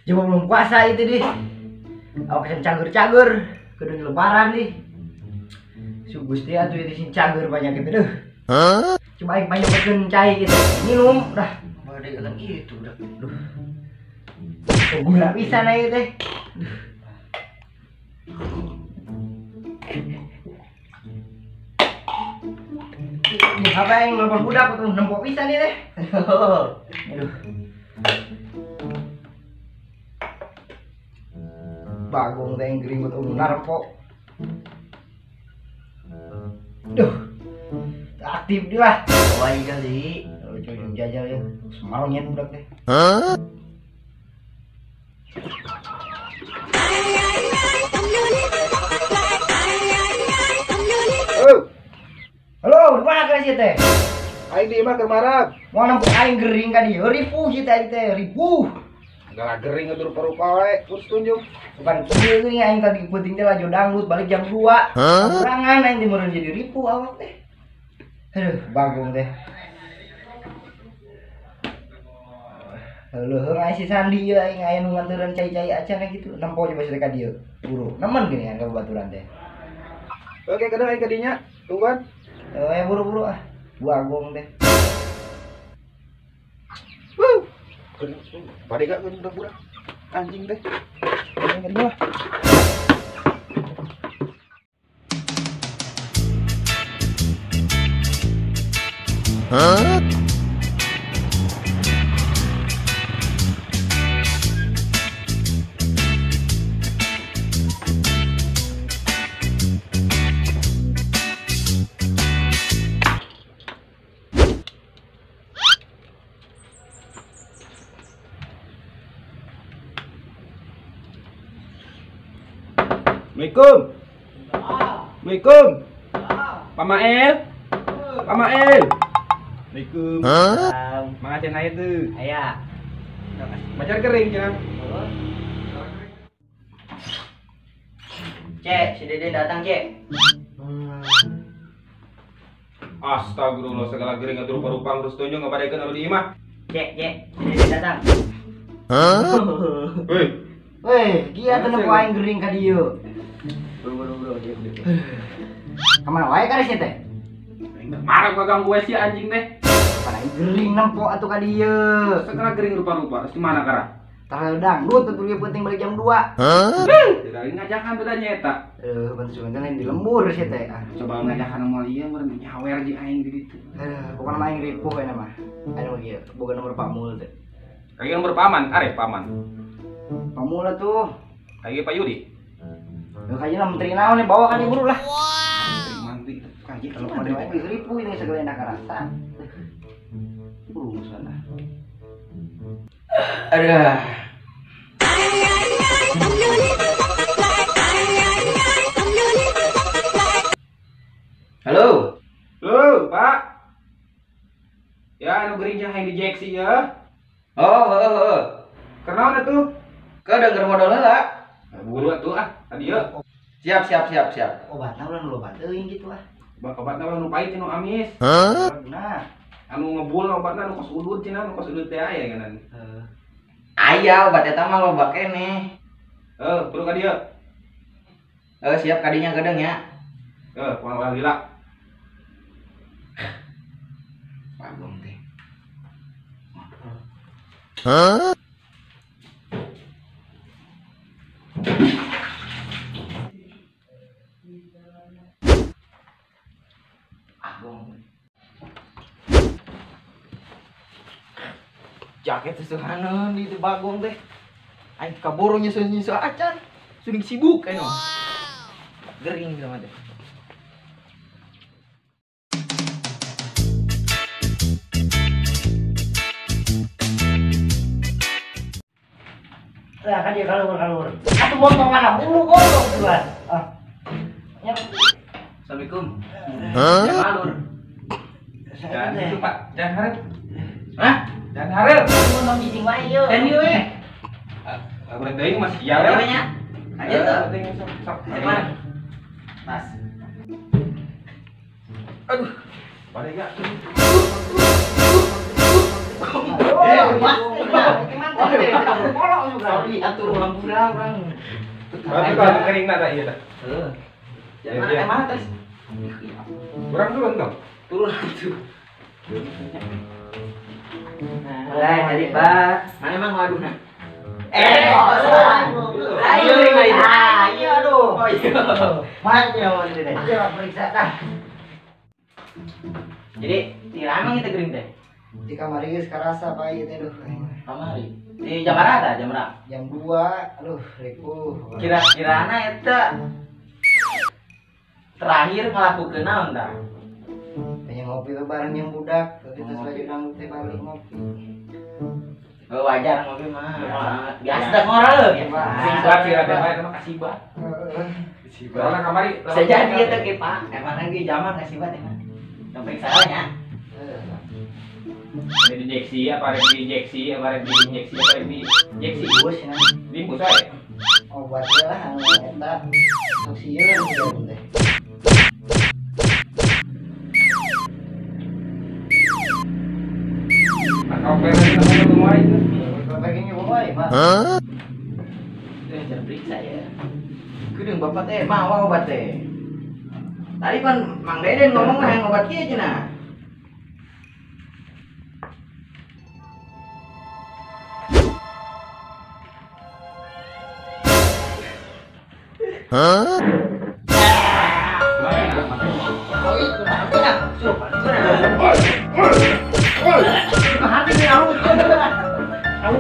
Coba belum puasa itu deh. Awak kesan cagur-cagur, kudu lebaran nih. Su Gusti atuh itu sing cagur banyak gitu deh. Coba aing banyak pesen cai gitu. Minum dah. Bade kan gitu udah. Duh. Oh, gula pisan aing teh. Ini apa yang nelpon budak atau nempok pisan nih teh. Aduh. Bagong teh yang gering buat umum narepok. Duh. Aktif dia lah. Wah kali. Ujung jajal ya. Semarangnya budak teh. Halo, di mana kan sih teh? Aing di imah keur marab. Mau nempok aing gering ka dieu, ripuh sih teh teh, ripuh. Enggak gering atuh rupa-rupa wae, terus tunjuk. Bukan kieu geuning aing tadi penting teh laju dangdut balik jam 2. Kurangan aing teh meureun jadi ripuh awak teh. Aduh, bagong teh. Leuheung aing si Sandi ieu aing aya nu nganturan cai-cai acan gitu. Nempo coba sih ka dieu. Buru, nemen geuning ka babaturan teh. Oke, kadang aing ka dinya. Tungguan. Buru-buru ah. Bagong teh. Wuh. Bade gak budak-budak. Anjing teh. Aing ka dinya lah. Assalamualaikum. Assalamualaikum. Pak Mael. Pak Mael. Assalamualaikum. Mang Acen aya tuh. Aya. Macar kering cenah. Cek, si Deden datang, Cek. Astagfirullah, segala gering atuh rupa-rupa terus tunjuk ngabadekeun anu di imah. Cek, Cek, si Deden datang. Hei. Weh, gia teu nempo aing gering ka dieu. Buru-buru dia. Kamana wae ka sih teh? Aing marah ganggu gue sih anjing teh. Pan aing gering nempo atuh ka dieu. Segala gering rupa-rupa, terus di mana kara? Tah dangdut atuh ieu penting balik jam 2. Tidak ngajakan tuh dah nyeta. Bantu sebentar lain di lembur sih teh. Coba ngajakan moal ieu meureun nyawer jeung aing di ditu. Aduh, pokona mah aing ripuh we mah. Anu kieu, boga nomor Pamul teh. Aing nomor paman, arek paman. Pamul atuh. Aing Pak Yudi. Ya kayaknya menteri naon nih bawa kan buru lah. Menteri kaji kalau pada wae ripuh ini segala enak rasa. Buru sana. Aduh. Halo. Halo, Pak. Ya, anu gering jeung di Jaksi ya. Oh, heeh. Kenaon atuh? Kau denger modal heula. Buru atuh ah, tadi ya. Siap, siap, siap, siap. Obatna ulah nu loba teuing gitu ah. Obatna ulah nu pahit nu amis. Nah, anu ngebul obatna nu kos udud cenah, nu kos udud teh aya geunan. Heeh. Aya obat eta mah loba keneh. Heuh, buru ka dieu. Heuh, siap kadinya gedeung nya. Heuh, kumaha ulah lila. Bagong teh. Jaket sesuhaneun di bagong teh. Aing kaboro nyusul-nyusul acan. Suning sibuk aing mah. Gering sama teh. Lah kan dia kalur-kalur. Atuh montong mana hulu goblok tuan. Ah. Ya. Assalamualaikum. Ya malur. Jangan itu Pak, jangan harap. Hah? Jangan harap. Montong cicing wae ieu. Dan ieu we. Aku rek deui masih sial ya. Nya. Aja tuh. Mana? Mas. Aduh. Balik gak? atuh hampura urang. Berarti kalau kering na ieu tah. Heeh. Jangan emang tes. Urang turun dong. Turun atuh. Nah, jadi Pak, mana emang waduhna? Ayo, ayo, aduh. Oh iya. Banyak ini deh. Coba periksa dah. Jadi, tiramang itu kering teh. Di kamar geus karasa Pak ieu teh duh. Kamari. Di jam berapa? Jam berapa? Jam 2. Aduh, ripuh. Kira-kirana eta terakhir ngelakukeun naon tah? Pengen ngopi bareng yang budak, tapi terus lagi nang teh balik ngopi. Oh, wajar ngopi mah. Biasa dah ngora leuh. Kasibat sih rada mah eta mah kasibat. Heeh. Soalnya kamari bisa jadi eta ge Pak. Emang lagi zaman kasibat emang. Sampai salahnya. Ada diinjeksi, apa ada diinjeksi, apa ada diinjeksi, apa ada diinjeksi. Bus ya. Diimbus aja. Obat lah anu eta. Sok sieun teh. Hah? Jangan periksa ya. Kudu bapak teh mawa obat teh. Tadi kan Mang Deden ngomong lah yang obat kieu cenah. Hah? Oh itu mah suruh hati nih aku. Aku.